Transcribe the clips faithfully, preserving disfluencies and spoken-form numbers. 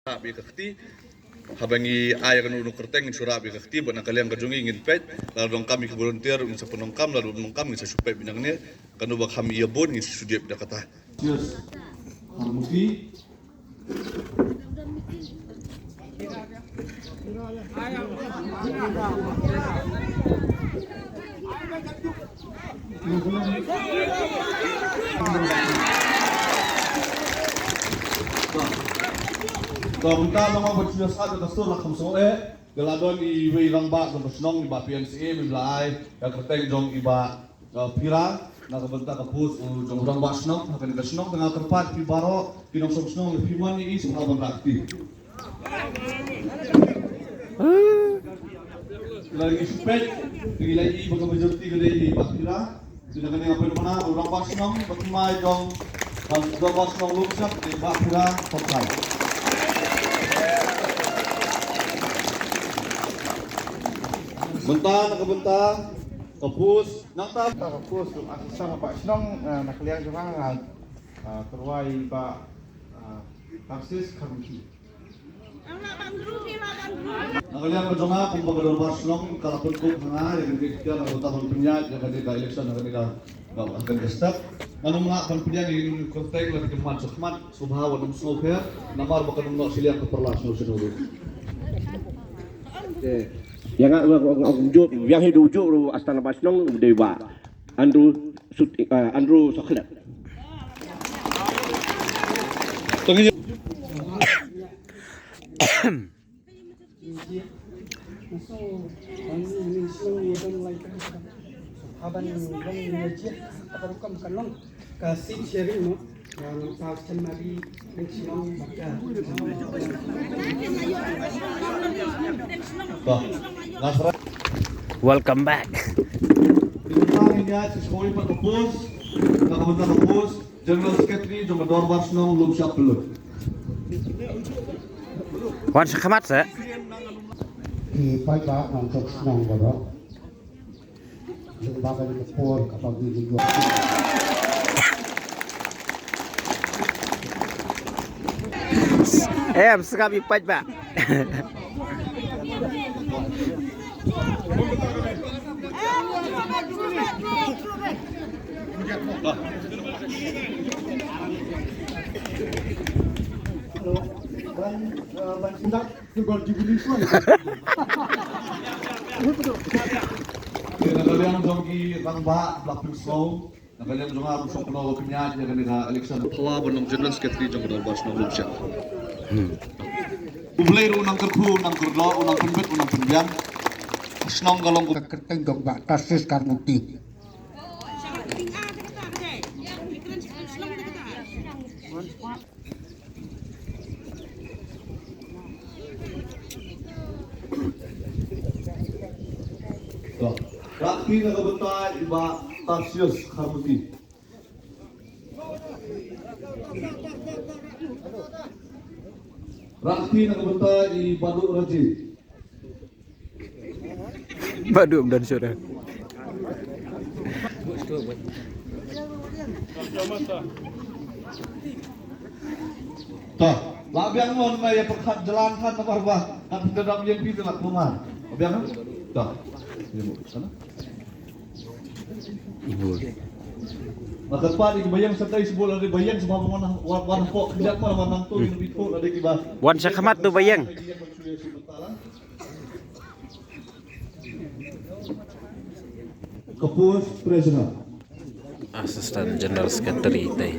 Rap ïa ka kti. Haba ngi ai ïa kano kano kyrteng ngin shu rap ïa ka kti bad na ka liang ka jong ngi ngin peit. Lada donkam ïa ki volunteer ngin sa pyndonkam, lada bym donkam ngin sa shu peit beit nangne. Kano ba kham ïa bun ngin sa shu dep da kata. Cheers. Harmony. To mynta long ba shu sa da ka sur la kham sngewbha. Ka la don iwei i rangbah jong ka shnong i Bah P N C A ba la ai ka kyrteng jong i Bah, uh, Phira na ka bynta ka post u jong u rangbah shnong ha kane ka shnong. Te nga kyrpad phi baroh ki nongshong shnong lada phi mon ïa i sngewbha ban rah kti. Lada ngi shu peit ngi la ïohi ba ka majority ka dei i Bah Phira. Te na kane nga pynbna u rangbah shnong ba thymmai jong u rangbah shnong Lumshyiap i Bah Phira Sohkhrai. Mynta na ka bynta ka post, nangta ka post u assistant rangbah shnong, eh, na ka liang jong nga, eh, tyrwa i Bah, eh, Tarsis Kharmukti. Na ka liang ka jong nga kumba ka dorbar shnong ka la pynkup ha nga ïa kane ka iktiar na ka bynta ban pynïaid ïa kane ka election ha kane ka, ka, ha kane ka step. Ngan ym lah ban pdiang ïa kane ka kyrteng lada kim wan shakhmat, sngewbha wat nym sngewpher namar ba kan ym noh shiliang ka pyrla shnong shnong ruh. Ïa nga, nga, nga, nga, kumjuh, biang hi da ujuh ruh assistant rangbah shnong u dei Bah Andrew Sut-, eh, Andrew Sokhlep. Ka seat sharing mo. Welcome back. General Secretary jong ka Dorbar Shnong Lumshyiap Pyllun. Wan shakhmat sa. Ki paidbah nongshong shnong baroh. Lyngba kane ka por kaba ngi ïoh. Em, sngap ïa paidbah. Hello. Ban, uh, ban sngap. Na ka liang jong ki rangbah ba la pynsngew, na ka liang jong nga ruh shong kynnoh ba pynïaid ïa kane ka election. Phawa ban long General Secretary jong ka Dorbar Shnong Lumshyiap. U Blei ruh u nang kyrkhu, u nang kyrdoh, u nang pynbit, u nang pynbiang. Shnong ka long ka kyrteng jong Bah Tarsis Kharmukti. Rah kti na ka bynta i Bah Tarsius Kharmukti. Rah kti na ka bynta i Bah Duh Raji. Ba dum dan sudah. Ta, la biang mon mai ya perkhat jalan khat na barba. Kat kita dap yang pi la kumar. Biang. Ta. Sana. Ibu. Maka pa di bayang sa tai sebol ada bayang sebab mana wan wan pok dia mana mana tu yang bitu ada kiba. Wan shakhmat tu bayang. Ka post treasurer. Assistant General Secretary te.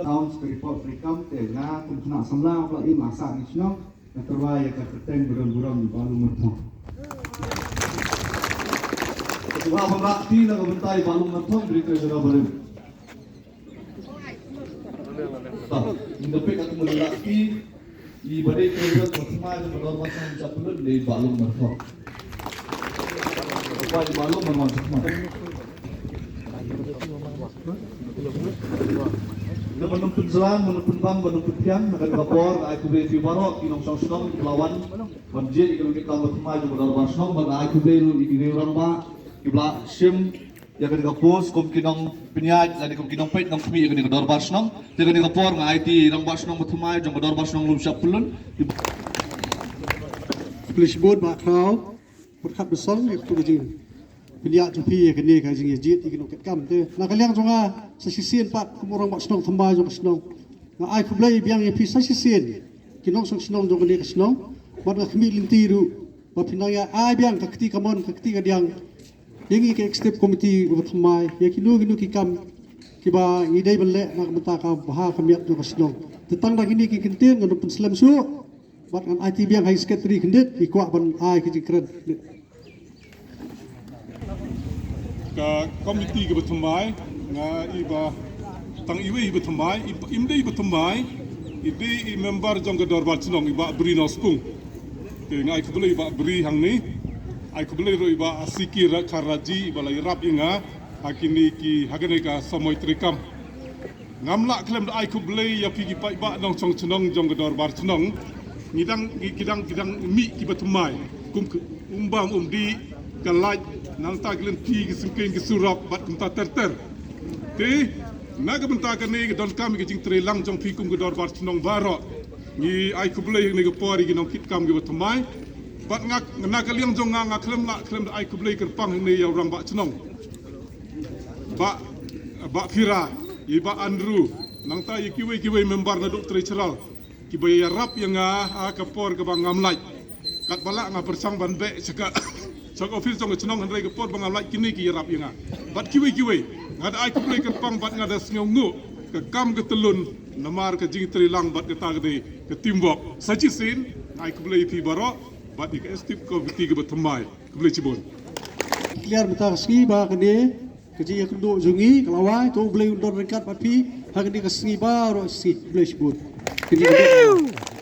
Accounts report rekam te nga kum kena samla pla im asa ni shnong. Nga tyrwa ïa ka kyrteng burom burom Bah Lum Marthong. Ka sngewbha ban rah kti na ka bynta i Bah Lum Marthong, dei treasurer barim. Ta, ngi da peit ka kumno rah kti, i ba dei treasurer ba thymmai jong ka Dorbar Shnong Lumshyiap Pyllun dei Bah Lum Marthong. Bah Lum Marthong. Ngi ban ym pynjlan, ban ym pynbang, ban ym pynphiang, na kane ka por, ai khublei ïa phi baroh, ki nongshong shnong, ki ba la wan ban jied ïa ka longkitlam ba thymmai jong ka Dorbar Shnong, bad ai khublei ruh ïa ki rangbah, ki ba la shim ïa kane ka post kum ki nongpynïaid lane kum ki nongpeit nongkhmih ïa kane ka dorbar shnong. Te kane ka por nga aiti rangbah shnong ba thymmai jong ka dorbar shnong Lumshyiap Pyllun. Khublei shibun Bah Khraw. Pyrkhat ba song ïa katu ka jingpynïaid jong phi ïa kane ka jingïajied ïa ki nongkitkam. Te na ka liang jong nga sa shisien pat kum u rangbah shnong thymmai jong ka shnong, nga ai khublei biang ïa phi sa shisien ki nongshong shnong jong kane ka shnong. Bad nga khmih lynti ruh ba phin nang ïa ai biang ka kti kamon ka kti kadiang ïa ngi ka executive committee ba thymmai ïa kino kino ki kam kiba ngi dei ban leh na ka bynta ka bha ka miat jong ka shnong. Te tang da kine ki kyntien ngan pynslem shuh bad ngan aiti biang ha i secretary khyndiat i kwah ban ai ki jingkren. Ka komiti kaba thymmai, nga i ba tang iwei iba thymmai, i ba, im dei iba thymmai, i dei i member jong ka dorbar chnong i Bah Bri Nongspung. Te nga ai khublei i Bah Bri hangne, ai khublei ruh i Bah Asiki Ra-, Kharraji i ba la ïarap ïa nga ha kine ki, ha kane ka samoi treikam. Ngam lah khlem da ai khublei ïa phi ki paidbah nongshong shnong jong ka dorbar chnong. Ngi dang, ngi ki dang, ki dang mih kiba thymmai kum ki umbam umdih, ka lait, nangta ki lynti, ki syngkien, ki surok bad kumta ter ter. Te na ka bynta kane ka donkam ïa ka jingtreilang jong phi kum ka dorbar chnong baroh. Ngi ai khublei hangne ka por ïa ki nongkitkam kiba thymmai. Bad nga, na ka liang jong nga, nga khlem lah khlem da ai khublei kyrpang hangne ïa u rangbah chnong Bah, Bah Phira, i Bah Andrew, nangta ïa kiwei kiwei member naduh treasurer kiba ïarap ïa nga ha ka por kaba ngam lait. Katba lah nga pyrshang ban beh sha ka, sha ka office jong ka chnong, hynrei ka por ba ngam lait kine ki ïarap ïa nga. Bad kiwei kiwei, nga da ai khublei kyrpang bad nga da sngewnguh ka kam ka tyllun namar ka jingtreilang bad kata ka dei ka teamwork. Sa shisien nga ai khublei ïa phi baroh bad ïa ka executive committee kaba thymmai. Khublei shibun. Clear mynta ka sngi ba kane ka jingïakynduh jong ngi ka la wai, to U Blei un don ryngkat bad phi ha kane ka sngi baroh shi. Khublei shibun. Kane ka